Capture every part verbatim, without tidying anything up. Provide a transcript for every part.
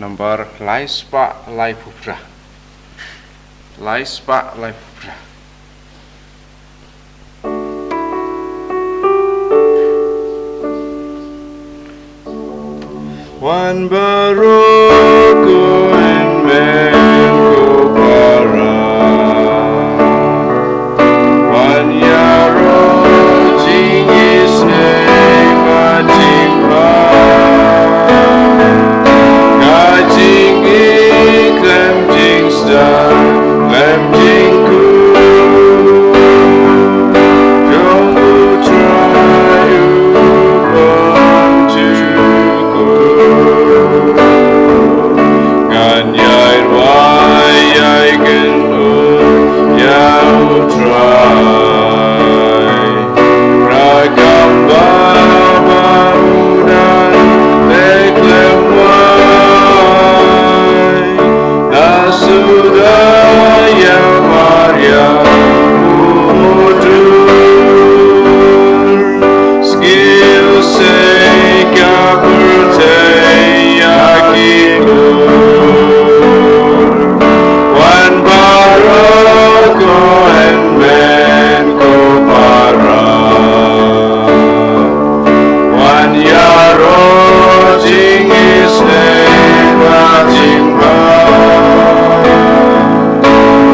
Nambar lai spah lai phew phra. Lai spah lai phew phra. Wan baroh ko hynmen ko para, wan ïaroh jingïaseng bad jingbha, ka jingïeit khlem jingstad khlem jingkhuid jong U Trai U Bymjukut. Ngan ïai rwai ïai kynduh ïa U Trai, rakam ba ma u nang leh khlem wai. Da suda ïa Maria u mudui, sngewsih ka pyrthei ïa ki bun. Wan baroh ko hynmen ko para, wan ïaroh jingïaseng bad jingbha,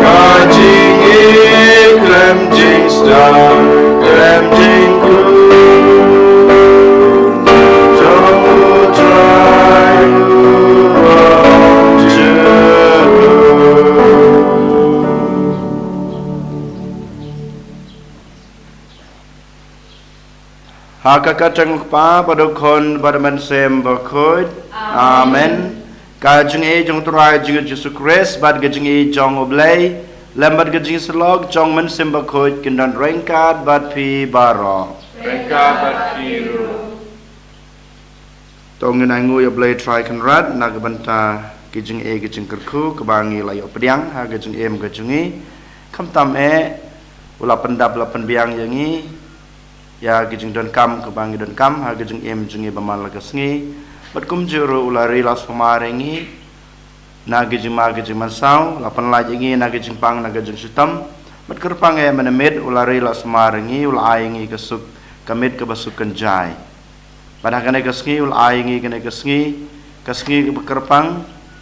ka jingïeit khlem jingstad khlem jingkhuid jong U Trai U Bymjukut. Ha ka kyrteng U Kpa bad U Khun bad U Mynsiem Bakhuid. Amen. Ka jingïeit jong U Trai jong ngi Jisu Khrist bad ka jingïeit jong U Blei lem bad ka jingïasyllok jong U Mynsiem Bakhuid kin don ryngkat bad phi baroh. Ryngkat bad phi ruh. To ngin ainguh ïa U Blei Trai Kynrad na ka bynta ki jingeh ki jingkyrkhu kaba ngi la ïoh pdiang ha ka jingim ka jong ngi. Khamtam eh u la pyndap la pynbiang ïa ngi ïa ki jingdonkam kaba ngi donkam ha ka jingim jong ngi ba man la ka sngi. Bad kumjuh ruh u la ri la sumar ïa ngi na ki jingma ki jingmansaw, la pynlait ïa ngi na ki jingpang na ki jingshitom. Bad kyrpang eh mynmiet u la ri la sumar ïa ngi, u la ai ïa ngi ka suk ka miet kaba suk kynjai. Bad ha kane ka sngi u la ai ïa ngi kane ka sngi, ka sngi kaba kyrpang,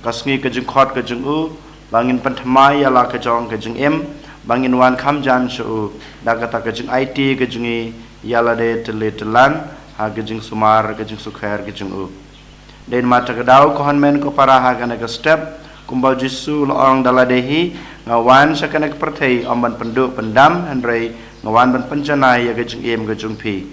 ka sngi ka jingkhot ka jong u, ba ngin pynthymmai ïa la ka jong ka jingim, ba ngin wan kham jan sha u da kata ka jingaiti ka jong ngi ïa lade tylli tyllan ha ka jingsumar ka jingsukher ka jong u. Dei namar kata ka daw ko hynmen ko para, ha kane ka step kumba U Jisu u la ong da lade hi, nga wan sha kane ka pyrthei ym ban pynduh pyndam hynrei nga wan ban pynjanai ïa ka jingim ka jong phi.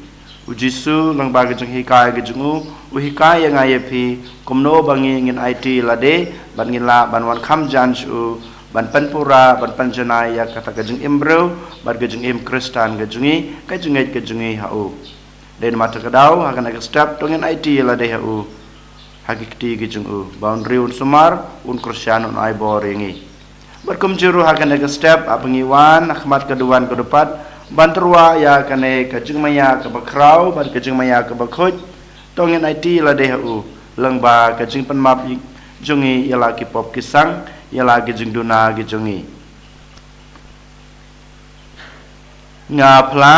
U Jisu lyngba ka jinghikai ka jong u, u hikai ïa nga ïa phi kumno ba ngi ngin aiti lade bad ngin lah ban wan kham jan sha u, ban pynpura ban pynjanai ïa kata ka jingim briew bad ka jingim Khristan ka jong ngi, ka jingngeit ka jong ngi ha u. Dei namar kata ka daw ha kane ka step to ngin aiti ïa lade ha u ha ki kti ki jong u, ba un ri un sumar, un kyrshan, un ai bor ïa ngi. Bad kumjuh ruh ha kane ka step haba ngi wan ha khmat ka duwan ka dupat ban tyrwa ïa kane ka jingmaïa kaba khraw bad ka jingmaïa kaba khuid, to ngin aiti ïa lade ha u lyngba ka jingpynmap jong ngi ïa la ki pop ki sang, ïa la ki jingduna ki jong ngi. Nga phla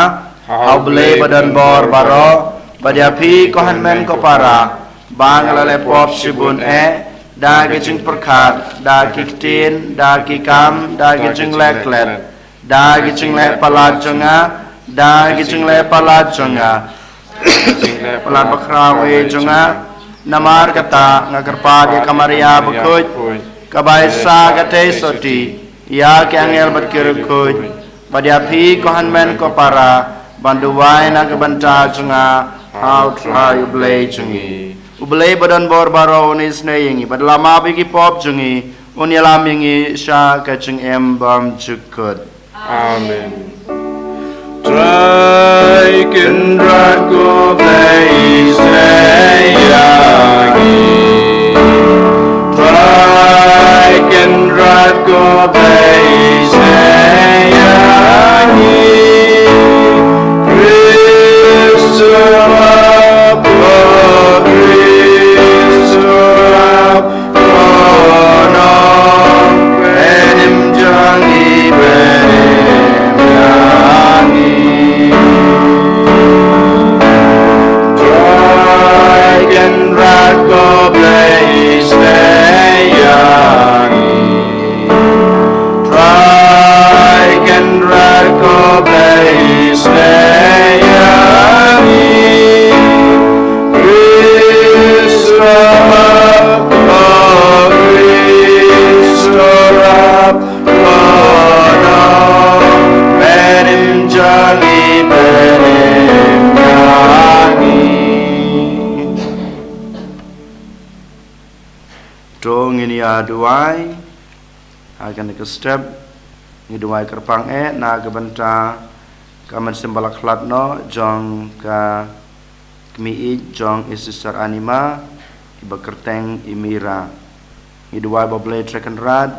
ha U Blei ba don bor baroh bad ïa phi ko hynmen ko para, ba nga la leh pop shibun eh, da ki jingpyrkhat, da ki ktien, da ki kam, da ki jingleh klet, da ki jingleh palat jong nga, da ki jingleh palat jong nga, palat bakhraw eh jong nga. Namar kata nga kyrpad ïa ka Maria bakhuid, kaba ai sa ka tei sotti ïa ki angel bad ki riewkhuid, bad ïa phi ko hynmen ko para, ban duwai na ka bynta jong nga ha U Trai U Blei jong ngi. U Blei ba don bor baroh un isynei ïa ngi bad la map ïa ki pop jong ngi, un ïalam ïa ngi sha ka jingim bymjukut. Amen. Trai Kynrad ko Blei, isynei ïa ngi. Trai Kynrad ko Blei, isynei ïa ngi. Khrist ap, ko Khrist ap, ko Duwai, ha kane ka step, ngi duwai kyrpang eh, na ka bynta ka mynsiem ba la khlad noh, jong ka kmie ïeit, jong i Sister Anima, kiba kyrteng i Mira. Ngi duwai ba U Blei Trai Kynrad,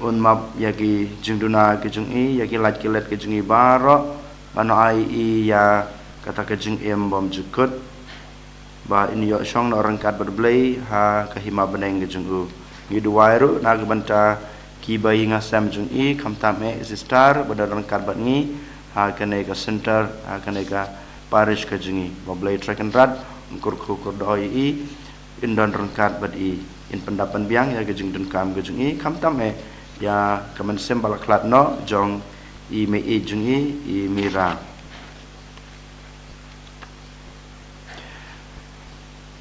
un map ïa ki jingduna ki jong i, ïa ki lait ki let ki jong i baroh, ban ai i ïa kata ka jingim bymjukut. Ba in ïoh shong noh ryngkat bad U Blei, ha ka hima bneng ka jong u. Ngi duwai ruh, na ka bynta kiba ïing ha sem jong i, khamtam eh i Sister, ba don ryngkat bad ngi, ha kane ka center, ha kane ka parish ka jong i. Ba U Blei Trai Kynrad, un kyrkhu kyrdoh ïa i, in don ryngkat bad i, in pyndap pynbiang ïa ka jingdonkam ka jong i, khamtam eh, ïa ka mynsiem ba la khlad noh, jong i mei ïeit jong i, i Mira.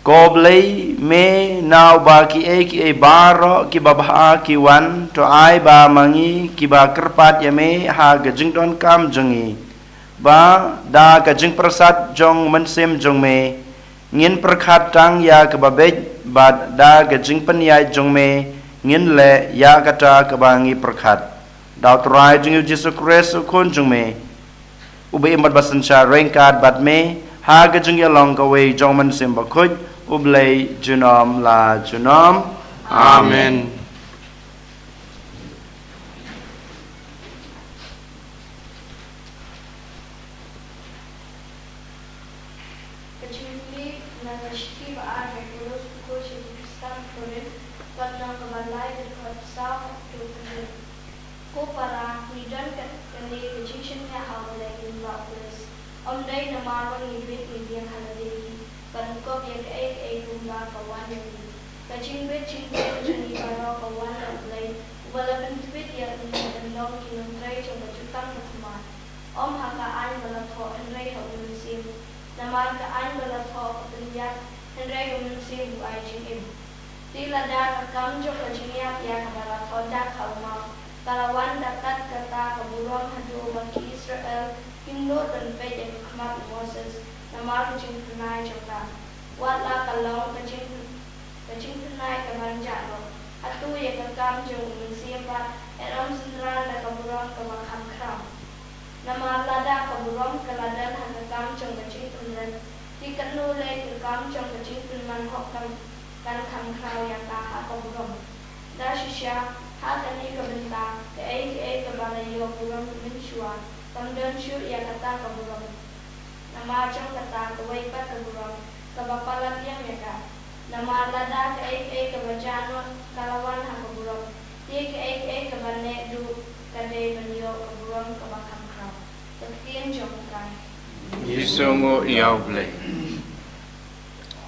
Ko Blei me, na uba kiei kiei baroh kiba bha ki wan, to ai ba ma ngi kiba kyrpad ïa me ha ka jingdonkam jong ngi, ba da ka jingpyrsad jong mynsiem jong me, ngin pyrkhat tang ïa kaba beit, bad da ka jingpynïaid jong me, ngin leh ïa kata kaba ngi pyrkhat. Da U Trai jong ngi U Jisu Khrist, U Khun jong me, uba im bad ba synshar ryngkat bad me, ha ka jingïalong kawei jong U Mynsiem Bakhuid, U Blei junom la junom. Amen. Ka jingpule na ka shithi ba ar jong u Paulus bakhuid sha ki Khristan Korinth, ka lynnong kaba lai, dkhot saw haduh khathynriew. Ko para, ngi don ka, kane ka jingshaniah ha U Blei, ngi bad U Khrist. Ym dei namar ba ngi bit ngi biang ha lade hi, ban kob ïa kaei kaei kumba ka wan ïa ngi. Ka jingbit jingbiang jong ngi baroh ka wan na U Blei, uba la pyntbit ïa ngi ban long ki nongtrei jong ka jutang bathymmai. Ym ha ka aiñ ba la thoh, hynrei ha U Mynsiem. Namar ka aiñ ba la thoh ka pynïap, hynrei U Mynsiem u ai jingim. Te lada ka kam jong ka jingïap ïa kaba la thoh dak ha u map, ka la wan da kat kata ka burom haduh ba ki Israel kim nud ban peit ïa ka khmat u Moses, namar ka jingpynai jong ka. Wat la ka long ka jing, ka jingpynai ka ban jah noh, hato ïa ka kam jong U Mynsiem pat, yn ym synran da ka burom kaba kham khraw? Namar lada ka burom ka la don ha ka kam jong ka jingpynrem, te katno lei ka kam jong ka jingpynman hok kan, kan kham khraw ïa ka ha ka burom. Da shisha, ha kane ka bynta, kaei kaei kaba la ïoh burom mynshuwa, kam don shuh ïa kata ka burom. Namar jong kata kawei pat ka burom, kaba palat liang ïa ka. Namar lada kaei kaei kaba jah noh ka la wan ha ka burom, te kaei kaei kaba neh duh ka dei ban ïoh ka burom kaba kham khraw. Ka ktien jong U Trai. Ngi sngewnguh ïa U Blei.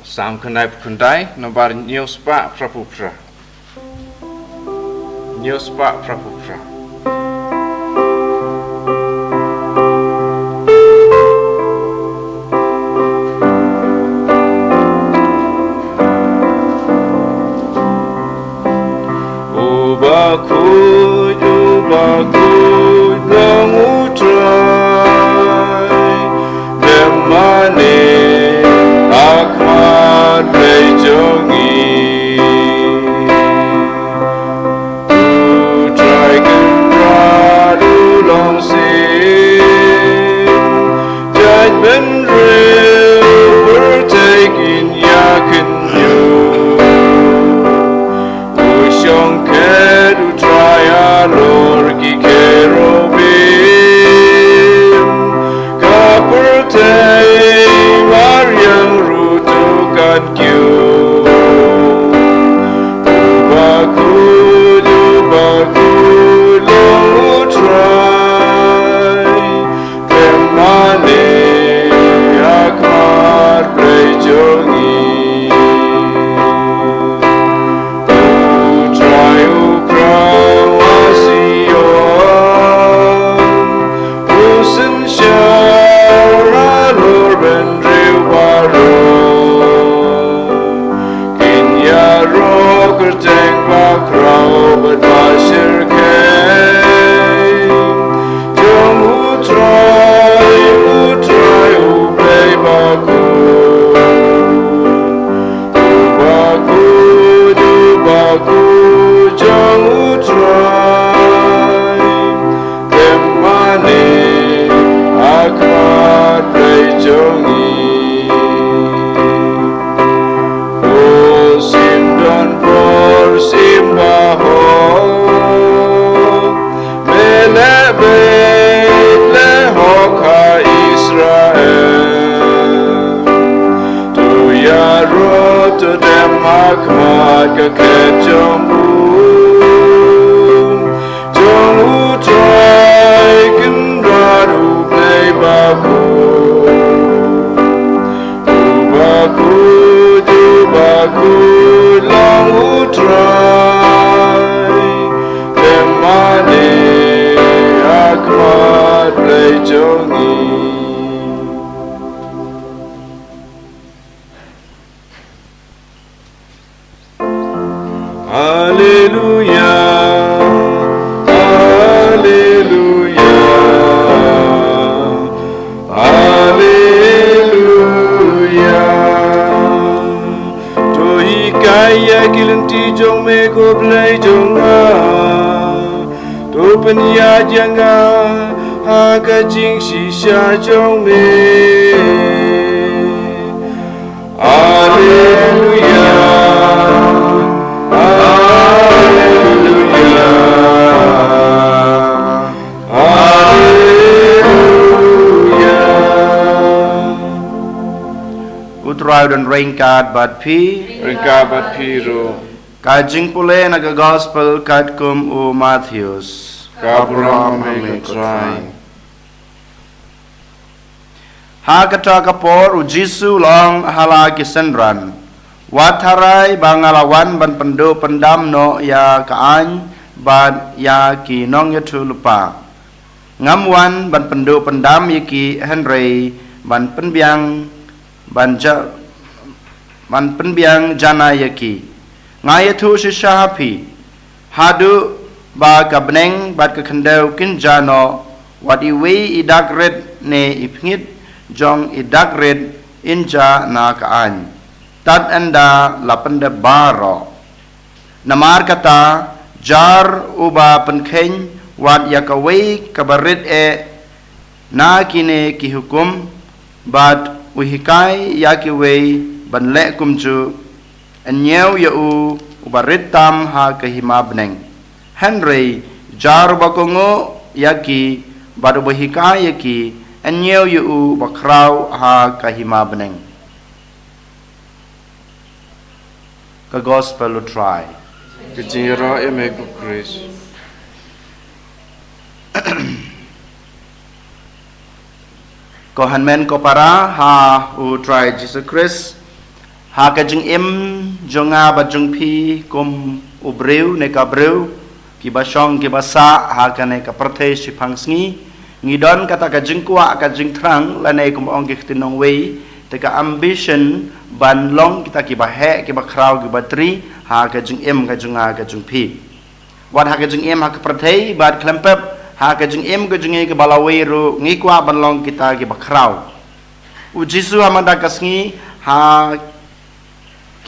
Salm khyndai phew khyndai, nombar hynñiew spah phra phew phra. Hynñiew spah phra phew phra. U bakhuid, u bakhuid long U Trai, dem mane ha khmat Blei jong ngi. U Trai Khmat ka khet jong u, jong u Trai Kynrad u Blei bakhuid. U bakhuid, u bakhuid long u Trai. Te mane ha khmat Blei jong ngi. Haleluya, haleluya, haleluya. To hikai ïa ki lynti jong me ko Blei jong nga. To pynïaid ïa nga ha ka jingshisha jong me. Haleluya. Haleluya. Haleluya. U Trai u don ryngkat bad phi. Ryngkat bad phi ruh. Ka jingpule na ka gospel katkum u Mathaios. Ka burom ha me ko Trai. Ha kata ka por u Jisu u la ong ha la ki synran, wat tharai ba nga la wan ban pynduh pyndam noh ïa ka aiñ bad ïa ki nongïathuhlypa. Ngam wan ban pynduh pyndam ïa ki hynrei ban pynbiang ban ja ban pynbiang janai ïa ki. Nga ïathuh shisha ha phi, haduh ba ka bneng bad ka khyndew kin jah noh, wat iwei i dak rit ne i pngit jong i dak rit in jah na ka aiñ, tad ynda la pyndep baroh. Namar kata, jar uba pynkheiñ wat ïa kawei kaba rit eh na kine ki hukum, bad u hikai ïa kiwei ban leh kumjuh, yn ñiew ïa u uba rit tam ha ka hima bneng. Hynrei jar uba kohnguh ïa ki bad uba hikai ïa ki, yn ñiew ïa u uba khraw ha ka hima bneng. Ka gospel u Trai. Ka jingïaroh ïa me ko Khrist. Ko hynmen ko para ha u Trai Jisu Khrist, ha ka jingim jong nga bad jong phi kum u briew ne ka briew, kiba shong kiba sah ha kane ka pyrthei shipang sngi, ngi don kata ka jingkwah ka jingthrang lane kum ong ki ktien nongwei, te ka ambition ban long kita kiba heh kiba khraw kiba tri ha ka jingim ka jong nga ka jong phi. Wat ha ka jingim ha ka pyrthei bad khlem pep ha ka jingim ka jong ngi kaba lawei ruh ngi kwah ban long kita kiba khraw. U Jisu ha mynta ka sngi ha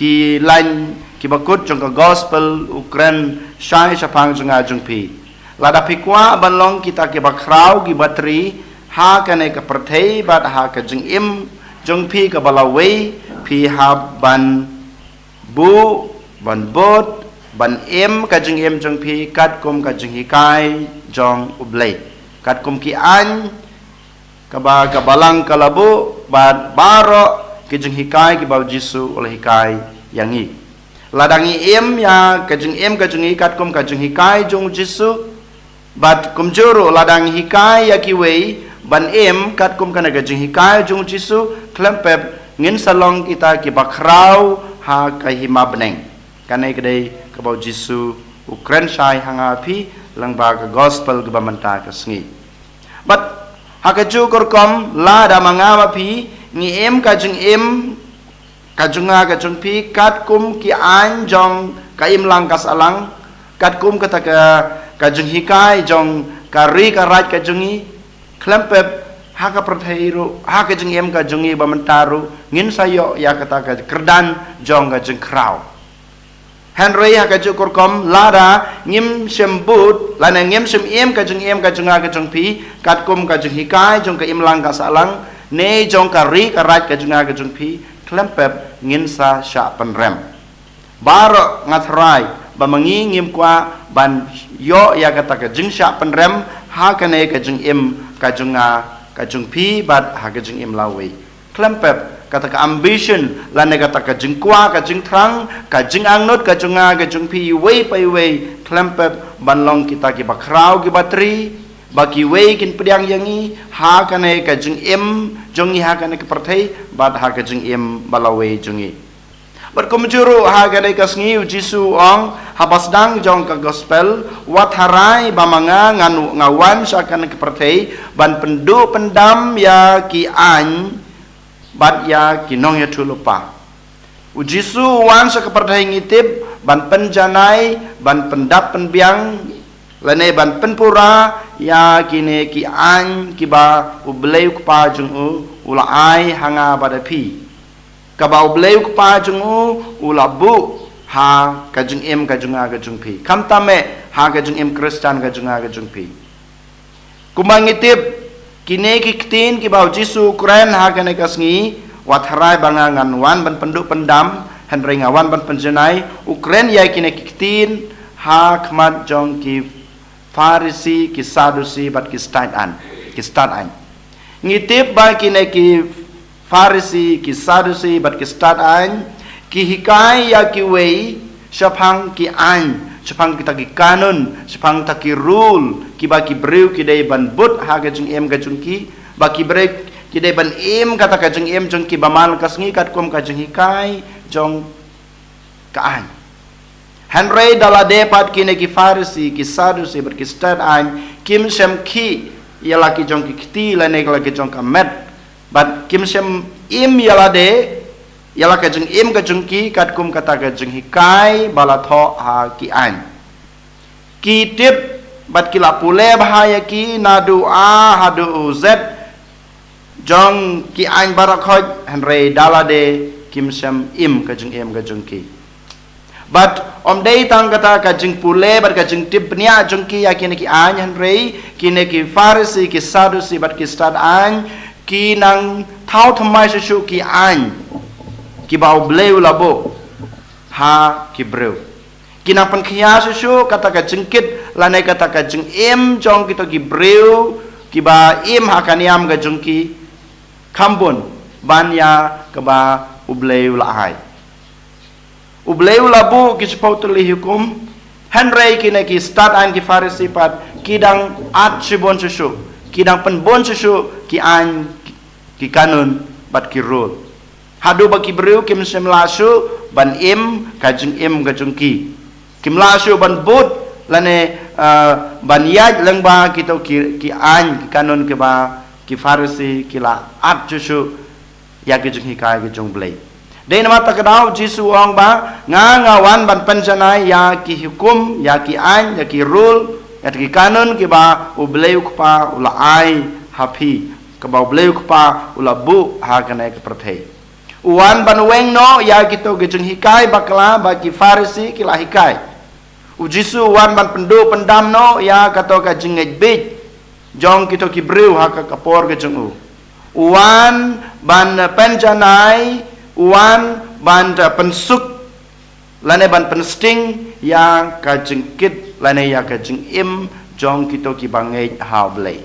ki lain kiba kut jong ka gospel u kren shai shaphang jong nga jong phi. Lada phi kwah ban long kita kiba khraw kiba tri ha kane ka pyrthei bad ha ka jingim jong phi kaba lawei, phi hap ban buh, ban bud, ban im ka jingim jong phi katkum ka jinghikai jong u Blei, katkum ki aiñ kaba ka Balang ka la buh bad baroh ki jinghikai kiba u Jisu u la hikai ïa ngi. Lada ngi im ïa ka jingim ka jong ngi katkum ka jinghikai jong u Jisu, bad kumjuh ruh lada ngi hikai ïa kiwei ban im katkum kane ka jinghikai jong u Jisu, khlem pep ngin sa long kita kiba khraw ha ka hima bneng. Kane ka dei kaba u Jisu u kren shai ha nga phi lyngba ka gospel kaba mynta ka sngi. Bad ha kajuh ka rukom lada ma nga ma phi ngi im ka jingim ka jong nga ka jong phi katkum ki aiñ jong ka imlang ka sahlang, katkum kata ka, ka jinghikai jong ka ri ka raid ka jong ngi, khlem pep ha ka pyrthei ruh ha ka jingim ka jong ngi ba mynta ruh ngin sa ïoh ïa kata ka kyrdan jong ka jingkhraw. Hynrei ha kajuh ka rukom lada ngim shym bud lane ngim shym im ka jingim ka jong nga ka jong phi katkum ka jinghikai jong ka imlang ka sahlang ne jong ka ri ka raid ka jong nga ka jong phi, khlem pep ngin sa shah pynrem. Baroh nga tharai ba ma ngi ngim kwah ban ïoh ïa kata ka jingshah pynrem ha kane ka jingim ka jong nga ka jong phi bad ha ka jingim lawei. Khlem pep kata ka ambition, lane kata ka jingkwah, ka jingthrang, ka jingangnud, ka jong nga, ka jong phi, iwei pa iwei, khlem pep ban long kita kiba khraw, kiba tri, ba kiwei kin pdiang ïa ngi ha kane ka jingim jong ngi ha kane ka pyrthei, bad ha ka jingim ba lawei jong ngi. Bad kumjuh ruh ha kane ka sngi u Jisu u ong, haba sdang jong ka gospel, wat tharai ba ma nga ngan, nga wan sha kane ka pyrthei ban pynduh pyndam ïa ki aiñ bad ïa ki nongïathuhlypa. U Jisu u wan sha ka pyrthei, ngi tip, ban pynjanai, ban pyndap pynbiang, lane ban pynpura ïa kine ki aiñ kiba U Blei U Kpa jong u u la ai ha nga bad ha phi, kaba U Blei U Kpa jong u u la buh ha ka jingim ka jong nga, ka jong phi, khamtam eh ha ka jingim Khristan ka jong nga, ka jong phi. Kumba ngi tip, kine ki ktien kiba u Jisu u kren ha kane ka sngi, wat tharai ba nga ngan wan ban pynduh pyndam, hynrei nga wan ban pynjanai, u kren ïa kine ki ktien ha khmat jong ki Pharisi, ki Sadusi bad ki stad aiñ, ki stad aiñ. Ngi tip ba kine ki Pharisi, ki Sadusi bad ki stad aiñ ki hikai ïa kiwei shaphang ki aiñ, shaphang kita ki kanun, shaphang kita ki rule kiba ki briew ki dei ban bud ha ka jingim ka jong ki, ba ki briew ki dei ban im kata ka jingim jong ki ba man la ka sngi katkum ka jinghikai jong ka aiñ. Hynrei da lade pat kine ki Pharisi, ki Sadusi bad ki stad aiñ kim shym khih ïa la ki jong ki kti lane ïa la ki jong ka met, bad kim shym im ïa lade, ïa la ka jingim ka jong ki katkum kata ka jinghikai ba la thoh ha ki aiñ. Ki tip bad ki la pule bha ïa ki naduh A haduh Z jong ki aiñ baroh khoit, hynrei da lade kim shym im ka jingim ka jong ki. Bad ym dei tang kata ka jingpule bad ka jingtip bniah jong ki ïa kine ki aiñ, hynrei kine ki Pharisi, ki Sadusi bad ki stad aiñ ki nang thaw thymmai shuh shuh ki aiñ kiba U Blei u la buh ha ki briew. Ki nang pynkhia shuh shuh kata ka jingkit lane kata ka jingim jong kito ki briew kiba im ha ka niam ka jong ki, kham bun ban ïa kaba U Blei u la ai. U Blei u la buh ki shiphew tylli ki hukum, hynrei kine ki stad aiñ, ki Pharisi pat ki dang at shibun shuh shuh, ki dang pynbun shuh shuh ki aiñ, ki kanun bad ki rule, haduh ba ki briew kim shym lah shuh ban im ka jingim ka jong ki. Kim lah shuh ban bud lane, eh, ban ïaid lyngba kito ki, ki aiñ, ki kanun kiba ki Pharisi ki la at shuh shuh ïa ki jinghikai ki jong U Blei. Dei namar kata ka daw u Jisu u ong ba nga, nga wan ban pynjanai ïa ki hukum, ïa ki aiñ, ïa ki rule, ïa ki kanun kiba U Blei U Kpa u la ai ha phi, kaba U Blei U Kpa u la buh ha kane ka pyrthei. U wan ban weng noh ïa kito ki jinghikai bakla ba ki Pharisi ki la hikai. U Jisu u wan ban pynduh pyndam noh ïa kato ka jingngeit bieit jong kito ki briew ha ka, ka por ka jong u. U wan ban pynjanai, u wan ban, eh, pynsuk lane ban pynsting ïa ka jingkit lane ïa ka jingim jong kito kiba ngeit ha U Blei.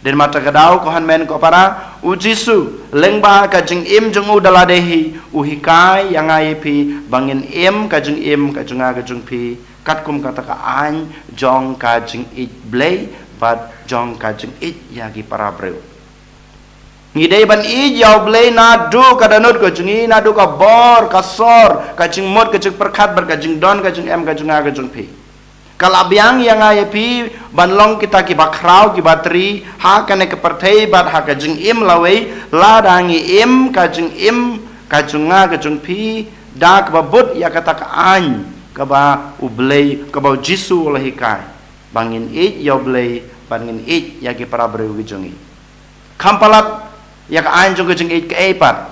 Dei namar kata ka daw, ko hynmen ko para, u Jisu lyngba ka jingim jong u da lade hi u hikai ïa nga ïa phi ba ngin im ka jingim ka jong nga ka jong phi katkum kata ka aiñ jong ka jingïeit Blei bad jong ka jingïeit ïa ki para briew. Ngi dei ban ïeit ïa U Blei naduh ka dohnud ka jong ngi, naduh ka bor, ka sor, ka jingmut, ka jingpyrkhat bad ka jingdon, ka jingem ka jong nga ka jong phi. Ka la biang ïa nga ïa phi ban long kita kiba khraw, kiba tri ha kane ka pyrthei bad ha ka jingim lawei, lada ngi im ka jingim ka jong nga ka jong phi da kaba bud ïa kata ka aiñ kaba U Blei, kaba u Jisu u la hikai, ba ngin ïeit ïa U Blei bad ngin ïeit ïa ki para briew ki jong ngi. Kham palat ïa ka aiñ jong ka jingïeit kaei pat.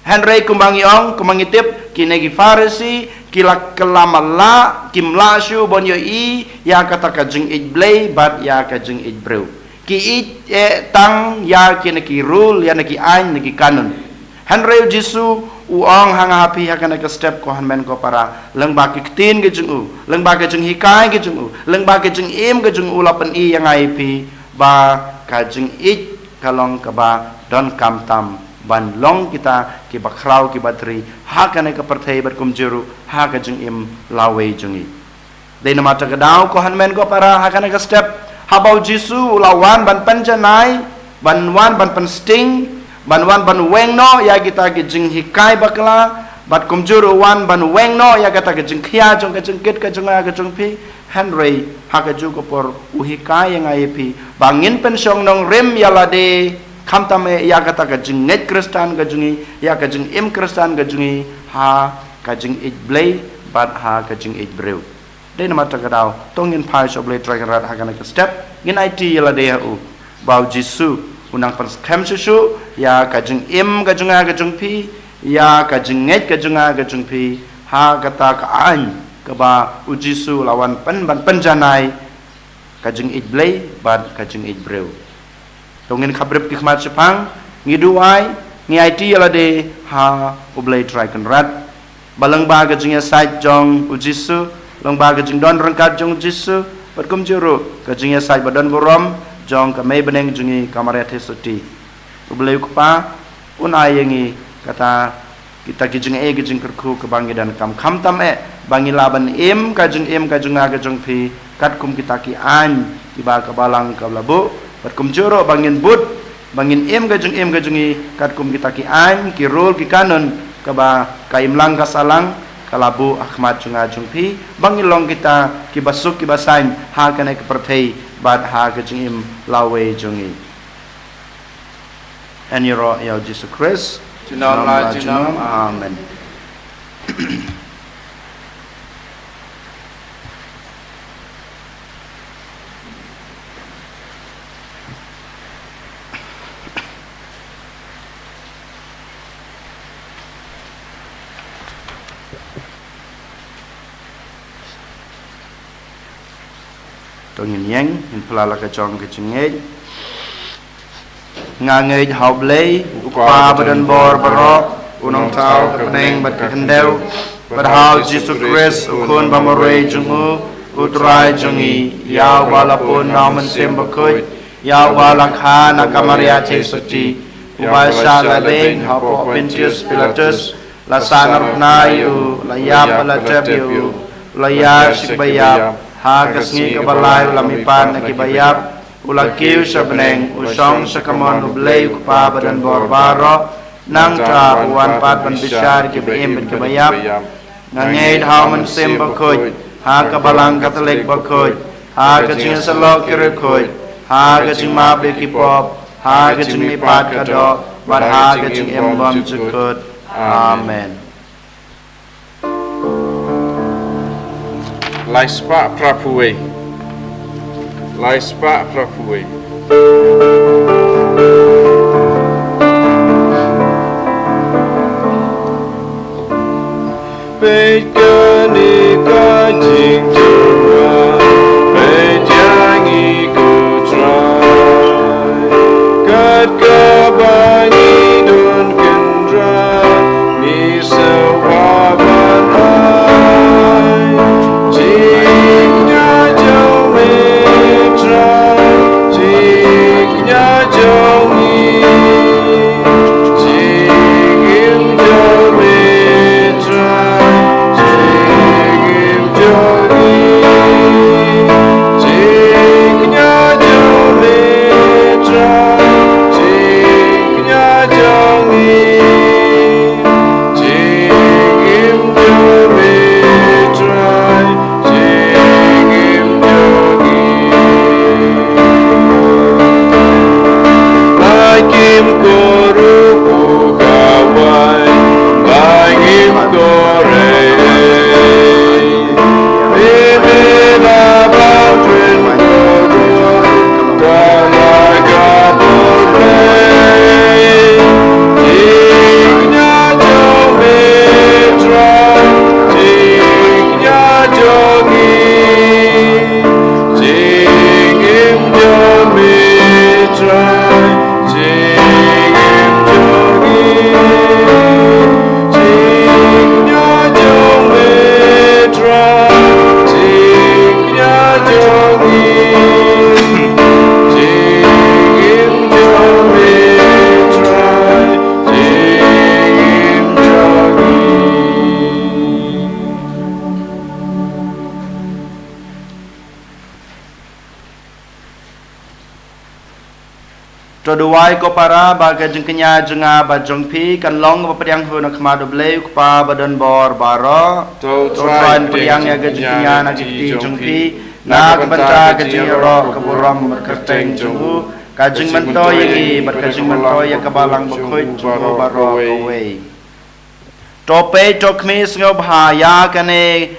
Hynrei kumba ngi ong, kumba ngi tip, kine ki Pharisi ki la kylla matlah, kim lah shuh ban ïohi ïa kata ka jingïeit Blei bad ïa ka jingïeit briew. Ki ïeit, eh, tang ïa kine ki rule, ïa kine ki aiñ, kine ki kanun. Hynrei u Jisu u ong ha nga ha phi ha kane ka step, ko hynmen ko para, lyngba ki ktien ki jong u, lyngba ki jinghikai ki jong u, lyngba ki jingim ki jong u, la pyni ïa nga ïa phi ba ka jingïeit ka long kaba donkam tam ban long kita kiba khraw kiba tri ha kane ka pyrthei bad kumjuh ruh ha ka jingim lawei jong ngi. Dei namar kata ka daw, ko hynmen ko para, ha kane ka step, haba u Jisu u la wan ban pynjanai, ban wan ban pynsting, ban wan ban weng noh ïa kita ki jinghikai bakla, bad kumjuh ruh u wan ban weng noh ïa kata ka jingkhia jong ka jingkit ka jong nga ka jong phi. Hynrei ha kajuh ka por u hikai ïa nga ïa phi ba ngin pynshong nongrim ïa lade, khamtam eh ïa kata ka jingngeit Khristan ka jong ngi, ïa ka jingim Khristan ka jong ngi, ha ka jingïeit Blei bad ha ka jingïeit briew. Dei namar kata ka daw, to ngin phai sha U Blei Trai Kynrad ha kane ka step, ngin aiti ïa lade ha u, ba u Jisu u nang pynskhem shuh shuh ïa ka jingim ka jong nga ka jong phi, ïa ka jingngeit ka jong nga ka jong phi, ha kata ka aiñ kaba u Jisu u la wan pyn ban pynjanai, ka jingïeit Blei bad ka jingïeit briew. To ngin khapbrip ki khmat shaphang, ngi duwai, ngi aiti ïa lade ha U Blei Trai Kynrad. Ba lyngba ka jingïasaid jong u Jisu, lyngba ka jingdon ryngkat jong u Jisu, bad kumjuh ruh ka jingïasaid ba don burom jong ka mei bneng jong ngi ka Maria Theisotti, U Blei u Kpa un ai ïa ngi kata kita ki jingeh ki jingkyrkhu kaba ngi donkam, khamtam eh ba ngi lah ban im ka jingim ka jong nga ka jong phi katkum kita ki aiñ kiba ka Balang ka la buh, bad kumjuh ruh ba ngin bud, ba ngin im ka jingim ka jong ngi katkum kita ki aiñ, ki rule, ki kanun kaba ka imlang ka sahlang ka la buh ha khmat jong nga jong phi, ba ngin long kita kiba suk kiba saiñ ha kane ka pyrthei bad ha ka jingim lawei jong ngi. Yn ïaroh ïa u Jisu Khrist. Junom la junom. Amen. To ngin ïeng, ngin pla la ka jong ka jingngeit. Nga ngeit ha U Blei, U Kpa ba don bor baroh, U Nongthaw ka bneng bad ka khyndew, bad ha u Jisu Khrist, U Khun ba marwei jong U, U Trai jong ngi, ïa uba la pun na U Mynsiem Bakhuid, ïa uba la kha na ka Maria Theisotti, uba shah la beiñ hapoh Pontius Pilatus, la sahnarphna ïa u, la ïap bad la tep ïa u, la ïaid sha kiba ïap, ha ka sngi kaba lai u la mihpat na kiba ïap, u la kiew sha bneng, u shong sha kamon U Blei U Kpa ba don bor baroh, nangta u wan pat ban bishar ïa kiba im bad kiba ïap. Nga ngeit ha U Mynsiem Bakhuid, ha ka Balang Katholik bakhuid, ha ka jingïasyllok ki riewkhuid, ha ka jingmap ïa ki pop, ha ka jingmihpat ka doh, bad ha ka jingim bymjukut. Amen. Lai spah phra phew wei. Lai spah phra phew wei. Peit kane ka jingtyrwa, peit ïa ngi ko Trai. Kat kaba ngi don kynrad, ngi sngewbha ban ai. Jingkñia jong me Trai, jingkñia jong ngi. Jingim jong me Trai, jingim jong To duwai ko para ba ka jingkñia jong nga bad jong phi kan long ba pdiang hun ha khmat U Blei U Kpa ba don bor baroh. To U Trai pdiang ïa ka jingkñia na ki kti jong phi na ka bynta ka jingïaroh ka burom bad kyrteng jong u, ka jingmyntoi ïa ngi bad ka jingmyntoi ïa ka balang bakhuid jong u baroh kawei. To peit to khmih sngewbha ïa kane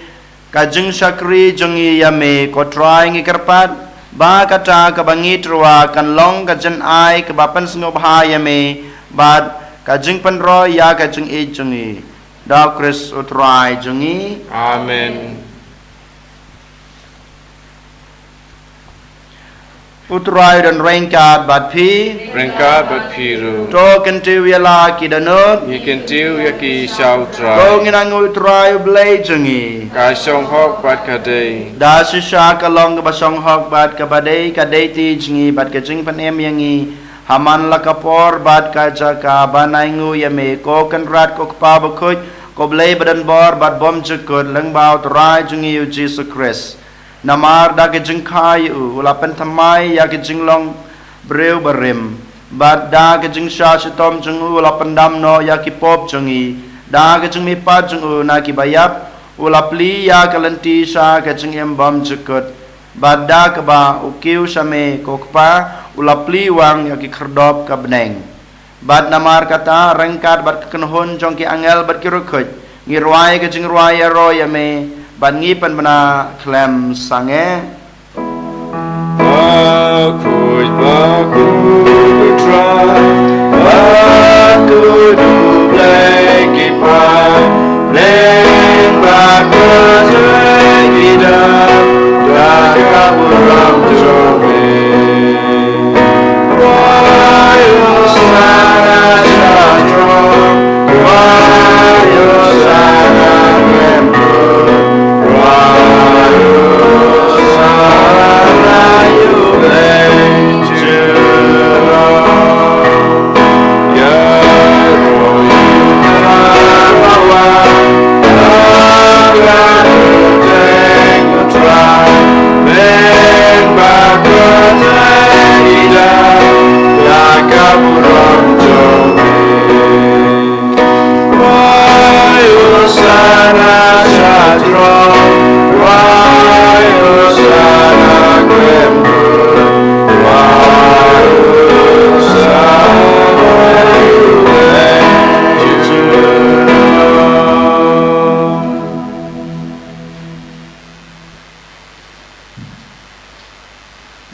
ka jingshakri jong ngi ïa me ko Trai, ngi kyrpad ba kata kaba ngi tyrwa kan long ka jynai kaba pynsngewbha ïa me bad ka jingpynroi ïa ka jingïeit jong ngi. Da U Khrist U Trai jong ngi. Amen. U Trai u don ryngkat bad phi. Ryngkat bad phi ruh. To kyntiew ïa la ki dohnud. Ngi kyntiew ïa ki sha U Trai. To ngin angnud ïa U Trai U Blei jong ngi. Ka shong hok bad ka dei. Da shisha ka long kaba shong hok bad kaba dei, ka dei ti jong ngi bad ka jingpynim ïa ngi ha man la ka por bad ka jaka ban ai nguh ïa me ko Kynrad ko Kpa bakhuid, ko Blei ba don bor bad bymjukut, lyngba U Trai jong ngi U Jisu Khrist. Namar da ka jingkha ïa u, u la pynthymmai ïa ka jinglong briew barim. Bad da ka jingshah shitom jong u, u la pyndam noh ïa ki pop jong ngi. Da ka jingmihpat jong u na ki baïap, u la plie ïa ka lynti sha ka jingim bymjukut. Bad da kaba u kiew sha me ko Kpa, u la plie wang ïa ki khyrdop ka bneng. Bad namar kata, ryngkat bad ka kynhun jong ki angel bad ki riewkhuid, ngi rwai ka jingrwai ïaroh ïa me, bad ngi pynbna khlem sangeh. Bakhuid, bakhuid U Trai, bakhuid U Blei ki paid, lyngba kata ki dap da ka burom jong me.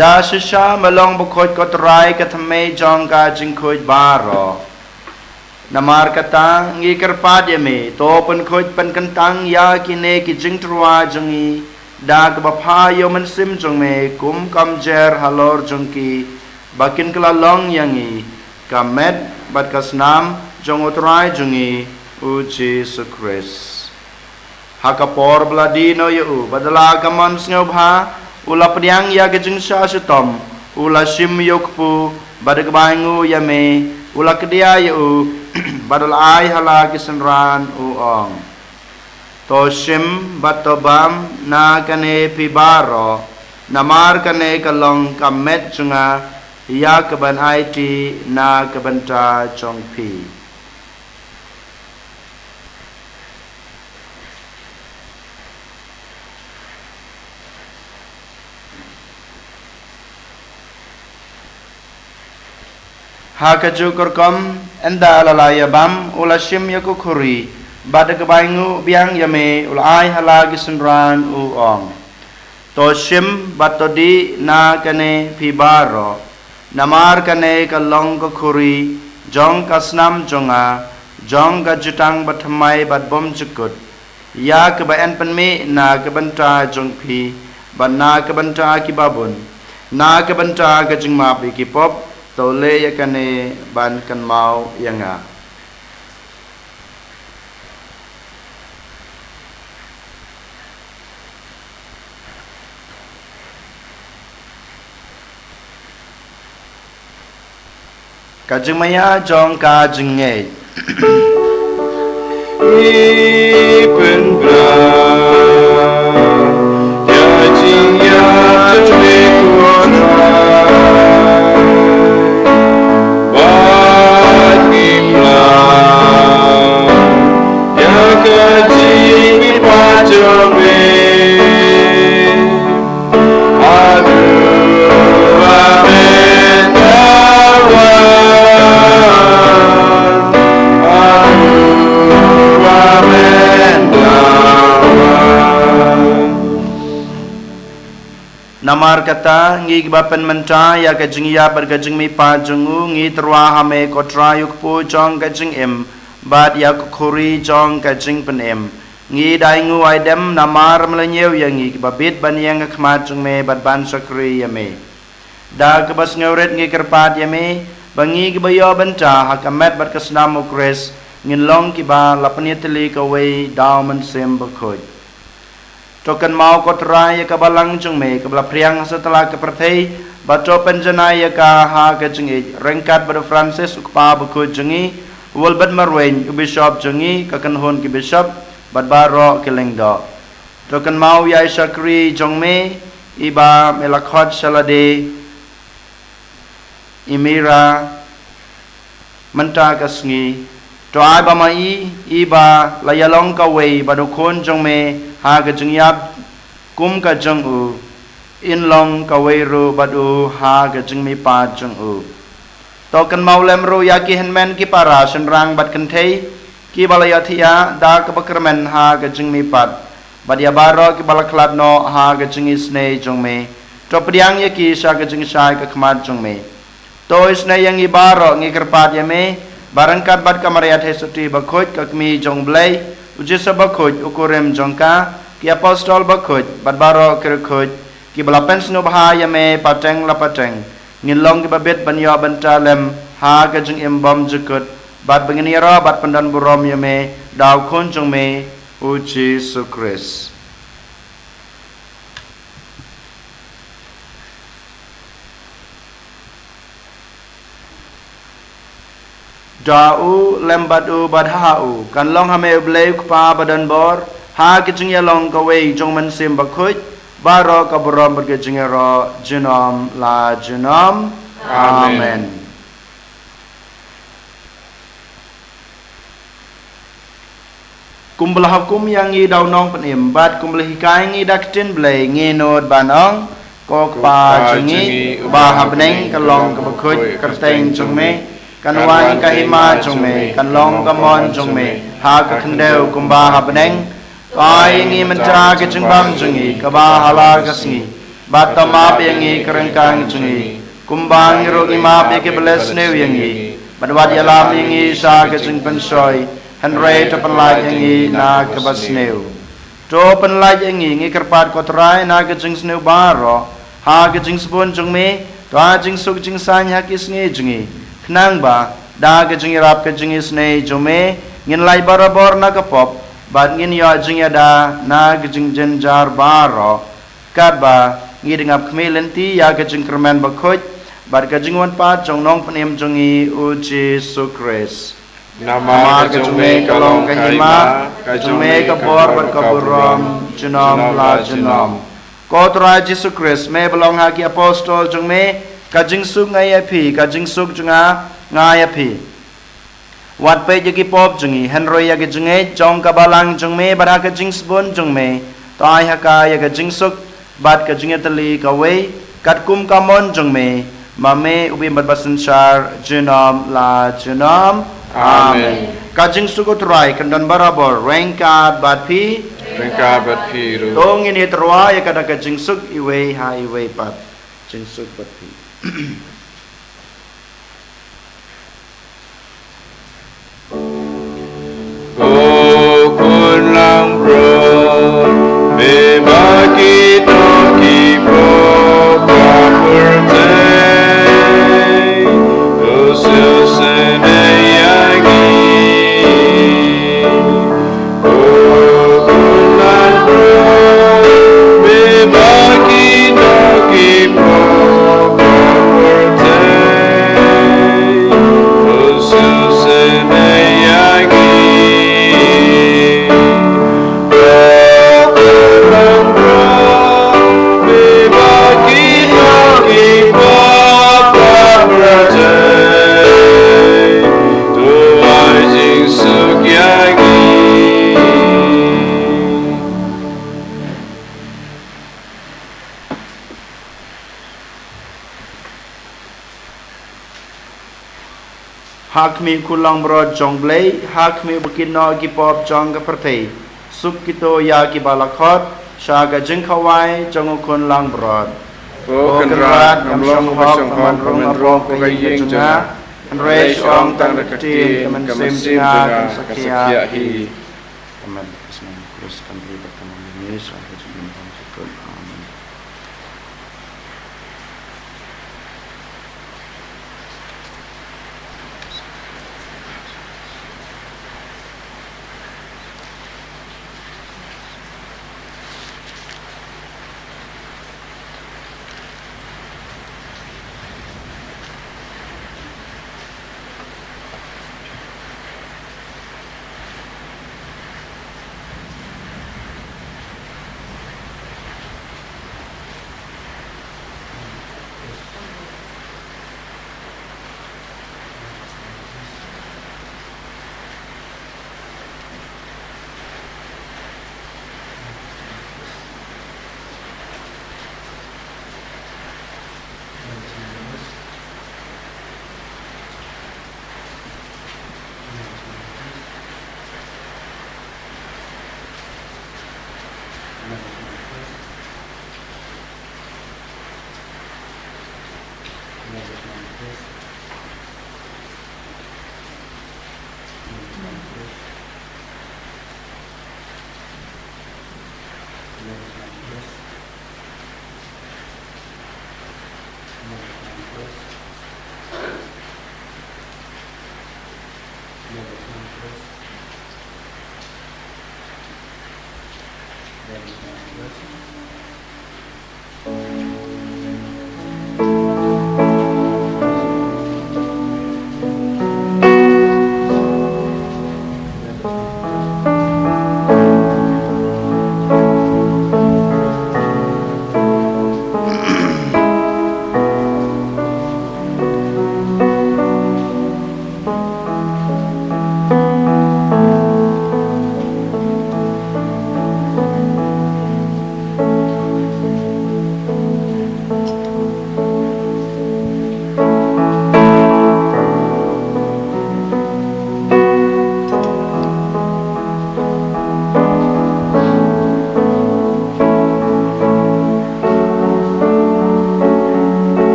Da shisha me long bakhuid ko Trai, ka thymmei jong ka jingkhuid baroh. Namar kata ngi kyrpad ïa me, to pynkhuid pynkyntang ïa kine ki jingtyrwa jong ngi da kaba pha ïa u Mynsiem jong me kum ka umjer halor jong ki, ba kin kylla long ïa ngi ka met bad ka snam jong u Trai jong ngi U Jisu Khrist. Ha ka por ba la dih noh ïa u, bad da la ka mon sngewbha, u la pdiang ïa ka jingshah shitom, u la shim ïa u kpu, bad da kaba ainguh ïa me, u la kdiah ïa u, bad u la ai ha la ki synran, u ong: To shim bad to bam na kane phi baroh, namar kane ka long ka met jong nga, ïa kaban aiti na ka bynta jong phi. Ha kajuh ka rukom, ynda la la ïa bam, u la shim ïa ka khuri, bad da kaba ainguh biang ïa me, u la ai ha la ki synran, u ong: To shim bad to dih na kane phi baroh, namar kane ka long ka khuri jong ka snam jong nga, jong ka jutang bathymmai bad bymjukut, ïa kaba yn pynmih na ka bynta jong phi, bad na ka bynta ki babun, na ka bynta ka jingmap ïa ki pop. To leh ïa kane ban kynmaw ïa nga. Ka jingmaïa jong ka jingngeit. Ngi pynbna ïa ka jingïathuh jong me ko Trai. Namar kata, ngi kiba pynmynta ïa ka jingïap bad ka jingmihpat jong u, ngi tyrwa ha me ko Trai u kpu jong ka jingim, bad ïa ka khuri jong ka jingpynim. Ngi da ainguh aidem namar me la ñiew ïa ngi kiba bit ban ïeng ha khmat jong me bad ban shakri ïa me. Da kaba sngewrit ngi kyrpad ïa me, ba ngi kiba ïoh bynta ha ka met bad ka snam u Khrist, ngin long kiba la pynïatylli kawei da u Mynsiem Bakhuid. To kynmaw ko Trai ïa ka balang jong me, kaba la phriang ha satlak ka pyrthei, bad to pynjanai ïa ka ha ka jingïeit, ryngkat bad u Francis u kpa bakhuid jong ngi, u Wilbert Marwein, u bishop jong ngi, ka kynhun ki bishop, bad baroh ki lyngdoh. To kynmaw ïa i shakri jong me, iba me la khot sha lade, i Mira, mynta ka sngi. To ai ba ma i, iba la ïalong kawei bad u khun jong me ha ka jingïap kum ka jong u, in long kawei ruh bad u ha ka jingmihpat jong u. To kynmaw lem ruh ïa ki hynmen ki para shynrang bad kynthei, kiba la ïathiah da kaba kyrmen ha ka jingmihpat, bad ïa baroh kiba la khlad noh ha ka jingisynei jong me. To pdiang ïa ki sha ka jingshai ka khmat jong me. To isynei ïa ngi baroh ngi kyrpad ïa me, ba ryngkat bad ka Maria Theisotti bakhuid ka kmie jong u Blei, u Joseph bakhuid u kurim jong ka, ki apostol bakhuid, bad baroh ki riewkhuid, kiba la pynsngewbha ïa me pateng la pateng, ngin long kiba bit ban ïoh bynta lem ha ka jingim bymjukut, bad ba ngin ïaroh bad pyndonburom ïa me da u khun jong me, u Jisu Khrist. Da u lem bad u bad ha u, kan long ha me u Blei u Kpa badonbor, ha ka jingïalong kawei jong u Mynsiem Bakhuid, baroh ka burom bad ka jingïaroh, junom la junom. Amen. Amen. Kumba la hukum ïa ngi da u Nongpynim, bad kumba la hikai ngi da ka ktien Blei, ngin nud ban ong, ko Kpa jong ngi, uba ha bneng, ka long kaba khuid ka kyrteng jong me, kan wan ka hima jong me, kan long ka mon jong me, ha ka khyndew kumba ha bneng. To ai ngi mynta ka jingbam jong ngi, kaba ha la ka sngi, bad to map ïa ngi ka ryngkang jong ngi, kumba ngi ruh ngi map ïa kiba leh sniew ïa ngi, bad wat ïalam ïa ngi sha ka jingpynshoi, hynrei to pynlait ïa ngi na kaba sniew. To pynlait ïa ngi, ngi kyrpad ko Trai, na ka jingsniew baroh, ha ka jingsbun jong me, to ai jingsuk jingsaiñ ha ki sngi jong ngi, khnang ba da ka jingïarap ka jingisynei jong me, ngin lait barabor na ka pop, bad ngin ïoh jingïada na ka jingjynjar baroh. Katba ngi dang ap khmih lynti ïa ka jingkyrmen bakhuid, bad ka jingwan pat jong u Nongpynim jong ngi u Jisu Khrist. Namar ka jong me ka long ka hima, ka jong me ka bor bad ka burom, junom la junom. Ko Trai Jisu Khrist, me ba la ong ha ki apostol jong me, ka jingsuk nga ai ïa phi, ka jingsuk jong nga nga ai ïa phi. Wat peit ïa ki pop jong ngi, hynrei ïa ka jingngeit jong ka balang jong me, bad ha ka jingsbun jong me, to ai ha ka ïa ka jingsuk, bad ka jingïatylli kawei, katkum ka mon jong me, ma me u bym bad basynshar, junom la junom. Amen. Amen. Ka jingsuk u Trai kan don barabor, ryngkat bad phi. Ryngkat bad phi ruh. To ngin ïatyrwa ïa ka da ka jingsuk iwei ha iwei pat. Jingsuk bad phi. Ko Khun langbrot, me ba ki doh ki pop ka pyrthei, to sngewsynei ïa ngi. Ko Khun langbrot, me ba ki doh ki pop ka pyrthei, to sngewsynei ïa ngi. Ko Khun langbrot, me ba ki doh ki pop ka pyrthei, to ai jingsuk ïa ngi. Ha khmih u Khun langbrot jong u Blei, ha khmih u ba kit noh ki pop jong ka pyrthei. Suk kito ïa kiba la khot sha ka jingkhawai jong u Khun langbrot. Ko Kynrad, ngam long ba shong hok, ba man rung arphuh ka ïing jong nga, hynrei shu ong tang da ka ktien, ka mynsiem jong nga kan sa khiah hi. Amen. Ka snam Khrist kan ri bad kan wan ïa ngi, sha ka jingim bymjukut. Amen.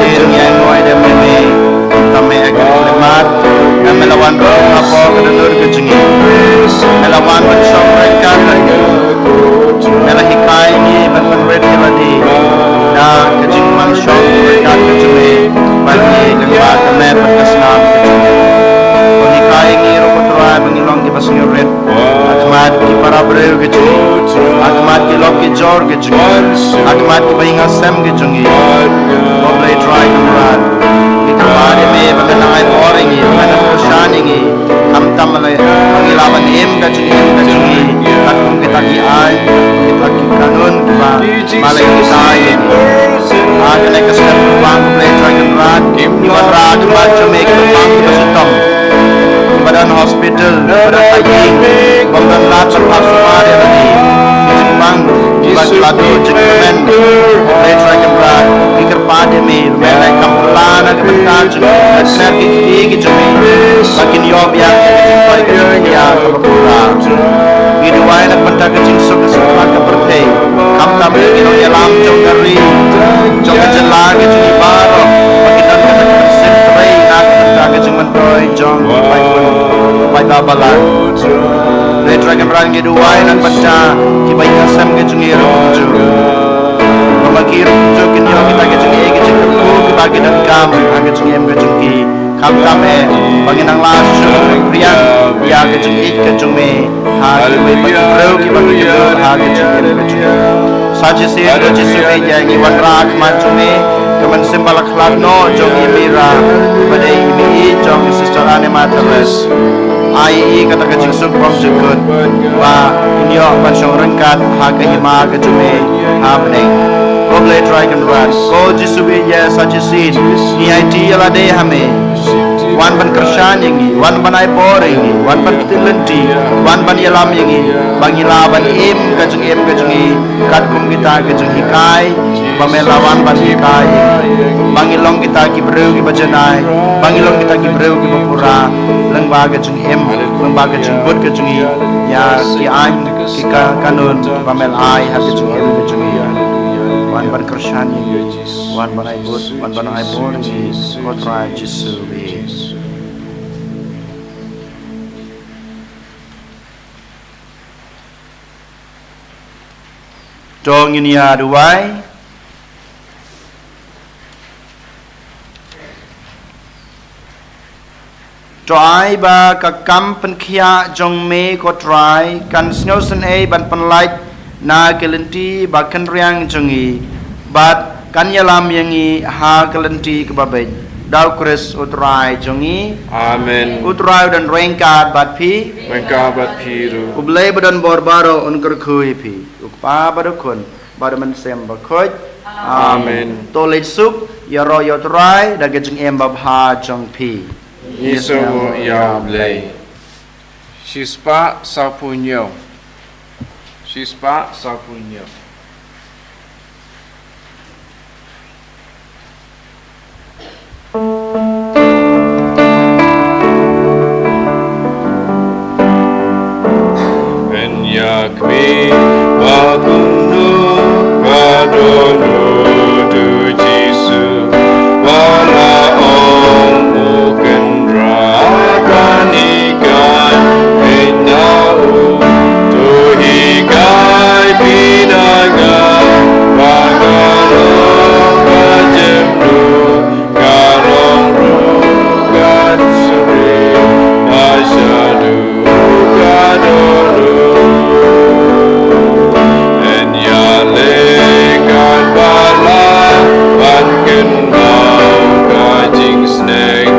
Sien ïa ngi da me me, kum ta me ïa ka khyllipmat, ïa me la wan rung hapoh ka dohnud ka jong ngi. Me la wan ban shong ryngkat bad ngi. Me la hikai ngi ban pynrit ïa lade da ka jingmang shong ryngkat ka jong me. Bad ngi lyngba ka met bad ka snam ka jong me. Ko hikai ngi ruh ko Trai ba ngi long kiba sngewrit. Ha khmat ki para briew ki jong ngi, ha khmat ki lok ki jor ki jong ngi, ha khmat kiba ïing ha sem ki jong ngi. Ko Blei Trai Kynrad, ngi kyrpad ïa me ba men nang ai bor ïa ngi, ba men nang kyrshan ïa ngi. Khamtam Tam ma lei, ngi la ban im ka jingim ka jong ngi katkum kita ki aiñ, kita ki kanun kiba ma lei kita ïa ngi. Ha kane ka step Kpa, ko Blei Trai Kynrad, ngi wanrah khmat jong me ki bym bang kiba shitom, kiba don hospital, kiba don ha ïing, bym don lad ban phah sumar ïa lade. Ki jingbang kiba ki la duh jingkyrmen, ko Blei Trai Kynrad, ngi kyrpad ïa me ba me leh kam phylla na ka bynta jong ki, kner ki kti ki jong me ba kin ïoh biang ïa ka jingkoit ka jingkhiah kaba pura. Ngi duwai na ka bynta ka jingsuk ka suk ka pyrthei, khamtam ïa ki nongïalam jong ka ri, jong ka jylla ka jong ngi baroh, ba kin don kata ka mynsiem trei na ka bynta ka jingmyntoi jong ki paidbah, paidbah balang. Ko Blei Trai Kynrad, ngi duwai na ka bynta kiba ïasem ka jong ngi ruh kumjuh, ba ma ki ruh kumjuh kin ïoh kita ki jingeh ki jingkyrkhu kiba ki donkam ha ka jingim ka jong ki. Khamtam eh ba ngin nang lah shuh pdiang ïa ka jingïeit ka jong me ha kiwei pat ki briew kiba ki jubor ha ka jingim ka jong me. Sa shisien ko Jisu, ïa ngi wanrah khmat jong me, ka mynsiem ba la khlad noh jong i Mira, ba dei i mei jong i Sister Anne Matheres. Ai i kata ka jingsuk bymjukut ba in ïoh ban shong ryngkat ha ka hima ka jong me ha bneng. Ko Blei Trai Kynrad, ko Jisu, ïa sa shisien ngi aiti ïa lade ha me. Wan ban kyrshan ïa ngi, wan ban ai bor ïa ngi, wan ban kti lynti, wan ban ïalam ïa ngi ba ngi lah ban im ka jingim ka jong ngi katkum kita ki jinghikai ba me la wan ban hikai, ba ngi long kita ki briew kiba janai, ba ngi long kita ki briew kiba pura lyngba ka jingim, lyngba ka jingbud ka jong ngi ïa ki aiñ ki ka, kanun ba me la ai ha ka jingim ka jong ngi. Wan ban kyrshan ïa ngi, wan ban ai bud, wan ban ai bor ïa ngi, ko Trai Jisu. To ngin ïa duwai. To ai ba ka kam pynkhiah jong me ko Trai kan sngewsynei ban pynlait na ka lynti ba kynriang jong ngi, bad kan ïalam ïa ngi ha ka lynti kaba beit. Da u Khrist u Trai jong ngi. Amen. U Trai u don ryngkat bad phi. Ryngkat bad phi ruh. U Blei ba don bor baroh un kyrkhu ïa phi. U Kpa bad u Khun bad u Mynsiem Bakhuid. Amen. To leit suk, ïaroh ïa u Trai da ka jingim babha jong phi. Ngi sngewnguh ïa u Blei. Shispah sawphew hynñiew. Shispah sawphew hynñiew. Ïa kmie ba kumno ka dohnud u Jisu, ba la ong, U Kynrad, ban hikai phi na u. To hikai phi na nga ba nga long ka jemnud, ka long ruh ka suri, ba shaduh ka dohnud. Yn ïaleh katba lah ban kynmaw ka jingsneng,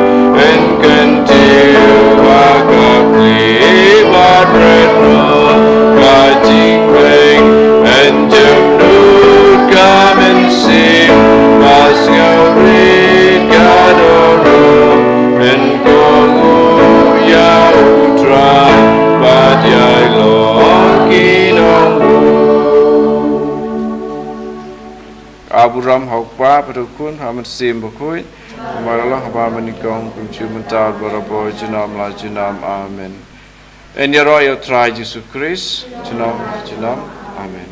yn kyntiew ha ka khlieh bad rit noh ka jingmeng, yn jemnud ka mynsiem, ba sngewrit ka dohnud, yn kohnguh ïa u Trai bad ïa i long ki nongbuh. Ka burom ha u Kpa bad u Khun, ha u Mynsiem Bakhuid, kumba la long ha ba mynnyngkong, kumjuh mynta, barabor, junom la junom. Amen. Yn ïaroh ïa u Trai Jisu Khrist junom la junom. Amen.